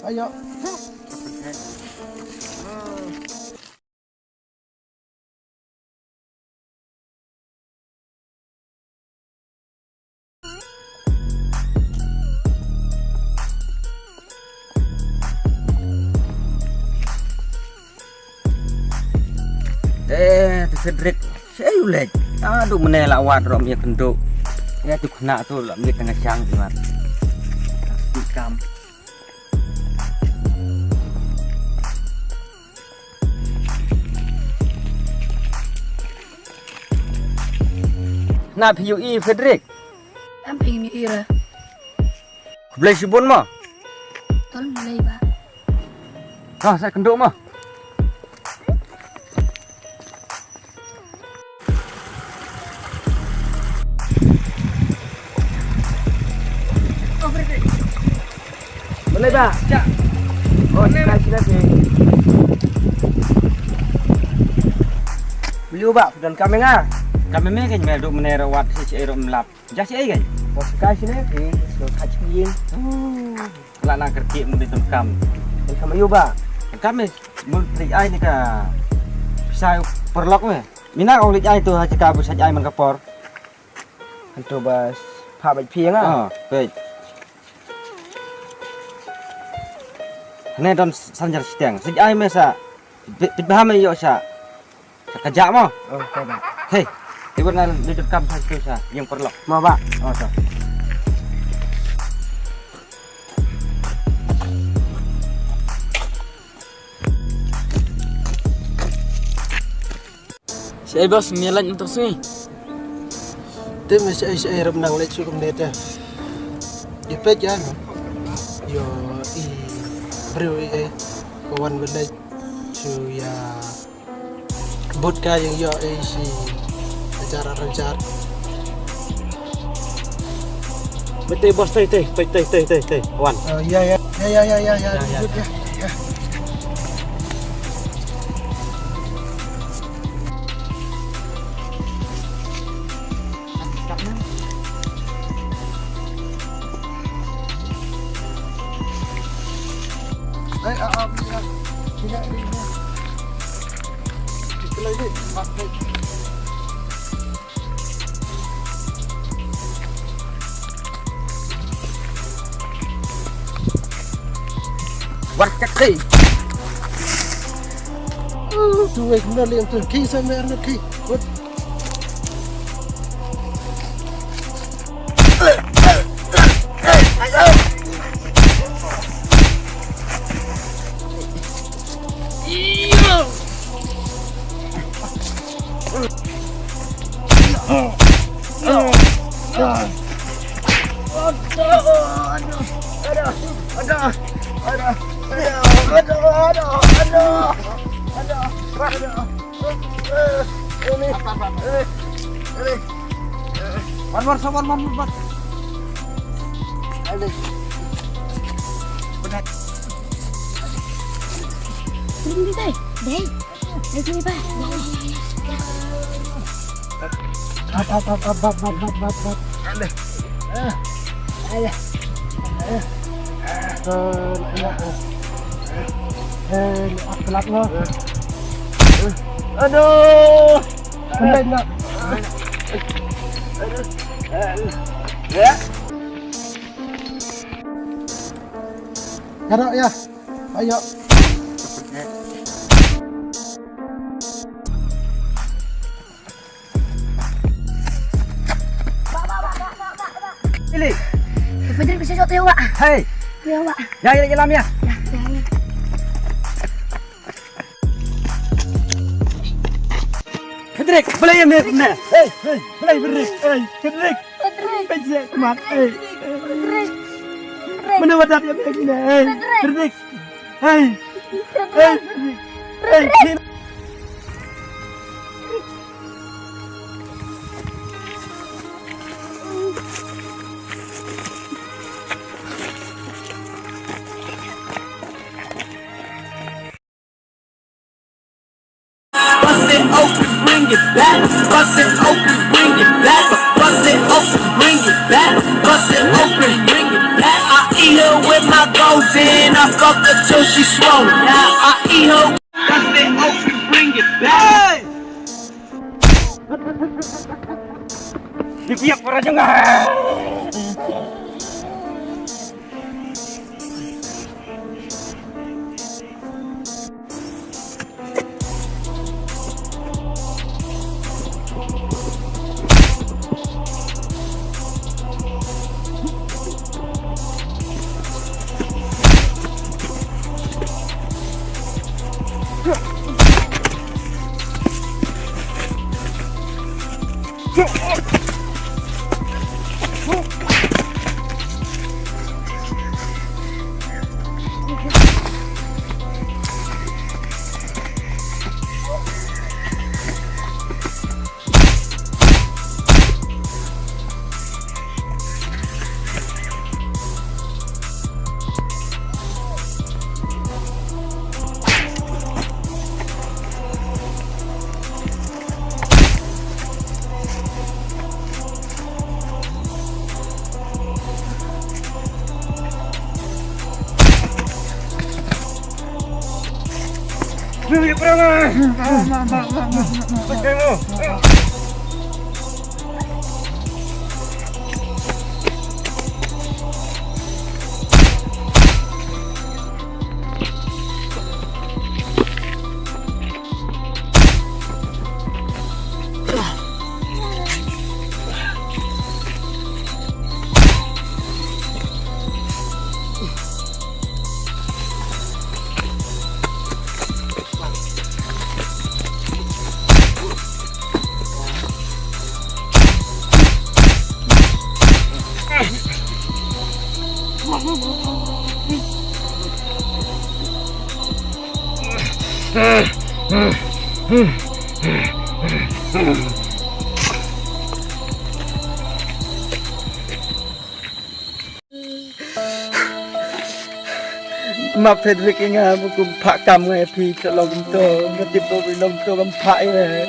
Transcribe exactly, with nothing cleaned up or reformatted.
Ayo. Eh, te Frederick, shaei u leit? Aduh, mynne la wad ruh ym ïakynduh. Ïa tu khynnah tu la miet tang ka shang, Iwan. Kam. Na phi ïohi Frederick? Em phi ïohi re. Khublei shibun mo. Tol Blei ba. Ha, sa kynduh mo. Balei ba? Cha. Oh, balei ba? Sila sila sih. Beli ubak dan kami nga. Kami me kan me duk menera wat si si ero melap. Jah si ai kan? Bos kai sini, eh, so kach yin. Oh. La na kerti mun di tengkam. Tengkam ayu ba. Tengkam me mun tri ai ni ka. Pisai perlok me. Mina ong leit ai tu ha jaka bu sait ai man ka por. Hantu bas pha bait phi nga. Ah, bait. Ne don sanjar siteng. Sait ai me sa. Bit bit baham yo sa. Sa ka ja mo. Oh, ka ba. Hei. Tiwar ngal ni tu kam sa tu sa. Yang perlok. Mo ba. Oh, sa. Shaei bos, ngi lait mynta sngi. Te me shaei shaei rap nang leit shu kumne te. Ïa peit ïa no. Ïoh i briew i ei. Ba wan ba leit shu ïa bud ka ïeng ïoh ei shi hajar ar hajar. Mete bos, tei tei tei tei tei tei tei. Wan. Oh, ïa ïa. Ïa ïa ïa ïa ïa. Ïa, ïa. Good, ïa. Ïa. Eh, ah, ah, beli, ah. Sini, sini, sini. Ito lang, eh. Bakit? Wat ka khi. Tu wei kumno liang tu khi sa mer na khi. Wat. Wan, wan, sabar, wan, wan, wan. Aduh. Benar. Sini, Dai. Dai. Dai, sini, Pak. Ya, ya, ya, ya. Ap, ap, ap. Aduh. Eh. Aduh. Eh. Eh, eh, eh. Eh, ap kelap lo. Aduh. Pendek nak. Aduh. Aduh. Ya. Garap ya. Ayo. Ili. Frederick, bisa jot ya, Wak. Hei. Ya, Wak. Ya, ya, ya, lam ya. Ya, ya, ya. Frederick, balei ïa me kumne? Hei, hei, balei Frederick? Hei, Frederick. Frederick. Peit seh mat. Hei. Frederick. Frederick. Mano ba dap ïa me kumne? Hei, Frederick. Frederick. Hei. Frederick. Hei, Frederick. Hei. Bust it open, bring it back. Bust it open, bring it back. Bust it open, bring it back. Bust it open, bring it back. I eat her with my goals in. I fuck her till she swollen. I eat her. Bust it open, bring it back. Hey! Dibiak para jengah. Ma phet wik nga bu kum pha kam nga phi to long to nga tip to long to kam pha ïa.